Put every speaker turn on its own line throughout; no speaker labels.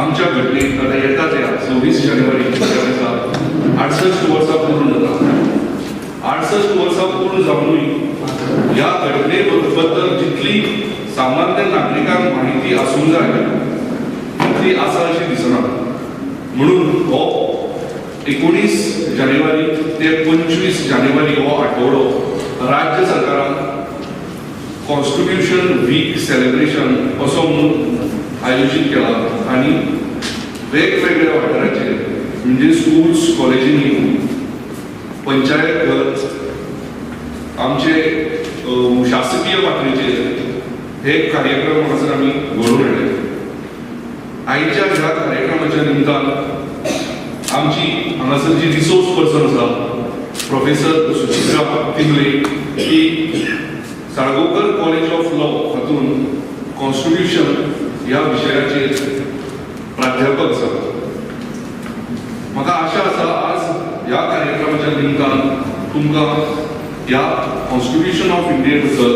आमच्या घटनेक आतां येता त्या 26 जानेवारी त्या दिसा 68 वर्सां पूर्ण जाता. 68 वर्सां पूर्ण जावनूय ह्या घटने बद्दल जितली सामान्य नागरिकांक माहिती आसूंक जाय तितली आसा अशी दिसना. म्हणून हो 19 जानेवारी ते 25 जानेवारी हो आठवडो राज्य सरकारान कॉन्स्टिट्यूशन वीक सेलिब्रेशन असो म्हणून आयोजीत केला आनी वेगवेगळ्या वाठाराचेर म्हणजे स्कूल्स, कॉलेजींनी, पंचायत घर, आमचे शासकीय पातळीचेर हे कार्यक्रम हांगासर आमी घडोवन हाडले. आयच्या ह्या कार्यक्रमाच्या निमतान आमची हांगासर जी रिसोर्स पर्सन आसा, प्रोफेसर सुचित्रा तिंगले, ही साळगांवकर कॉलेज ऑफ लॉ हातून कॉन्स्टिट्यूशन ह्या विशयाचेर प्राध्यापक आसा. म्हाका आशा आसा, आज ह्या कार्यक्रमाच्या निमतान तुमकां ह्या कॉन्स्टिट्यूशन ऑफ इंडिये बद्दल,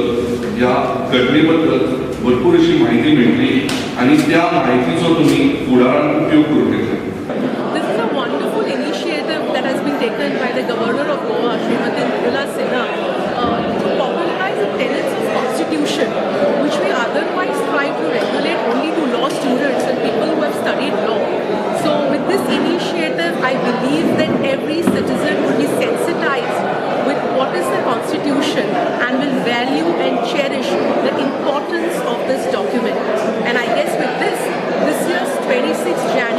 ह्या घटने बद्दल भरपूर अशी म्हायती मेळटली आनी त्या म्हायतीचो तुमी फुडारान उपयोग करूंक येतले.
This is a wonderful initiative that has been taken by the Governor of Goa, Srimati Mridula Sinha, to popularize the tenets of Constitution, which we otherwise try to regulate only to law students and people who have studied law. So with this initiative, I believe that every citizen will be sensitized with what is the Constitution and will value and cherish the importance of this document. And I guess with this, this year's 26th January